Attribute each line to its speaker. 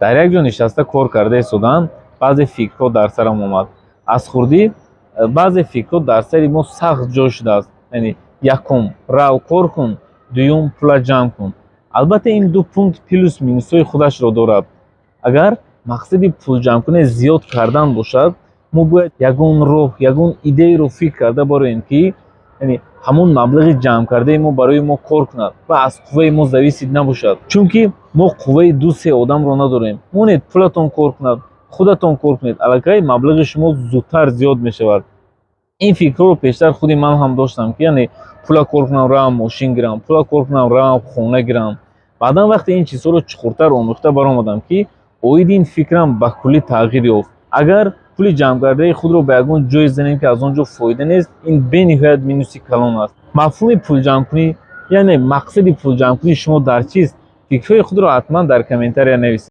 Speaker 1: Дар як ҷо нишаста кор карда истодан, баъзе фикрҳо дар сарам омад. Аз хурдӣ баъзе фикрҳо дар сари мо сахт ҷой шудааст. Яъне, якум, рав кор кун, дуюм, пула ҷамъ кун. Албатта, ин ду пункт плюс минусҳои худашро дорад. Агар мақсади пулҷамъкунӣ зиёд кардан бошад, мо бояд ягон роҳ, ягон идеяро фикр карда бароем, ки яъне ҳамон маблағи ҷамъкардаи мо барои мо кор кунад ва аз қувваи мо зависит набошад, чунки мо қувваи ду-се одамро надорем. Монед пулатон кор кунад, худатон кор кунед, аллакай маблағи шумо зудтар зиёд мешавад. Ин фикрҳоро пештар худи ман ҳам доштам, ки яъне пула кор кунам, равам мошин гирам, пула кор кунам, равам хона гирам. Баъдан вақте ин чизҳоро чуқуртар омӯхта баромадам, ки оиди ин фикрам ба куллӣ тағйир ёфт. Агар пули ҷамъкардаи худро ба ягон ҷое занем, ки аз он ҷо фоида нест, ин бениҳоят минуси калон аст. Мафҳуми пулҷамъкунӣ, яъне мақсади пулҷамъкунии шумо дар чист? Фикрҳои худро ҳатман дар комментария нависед.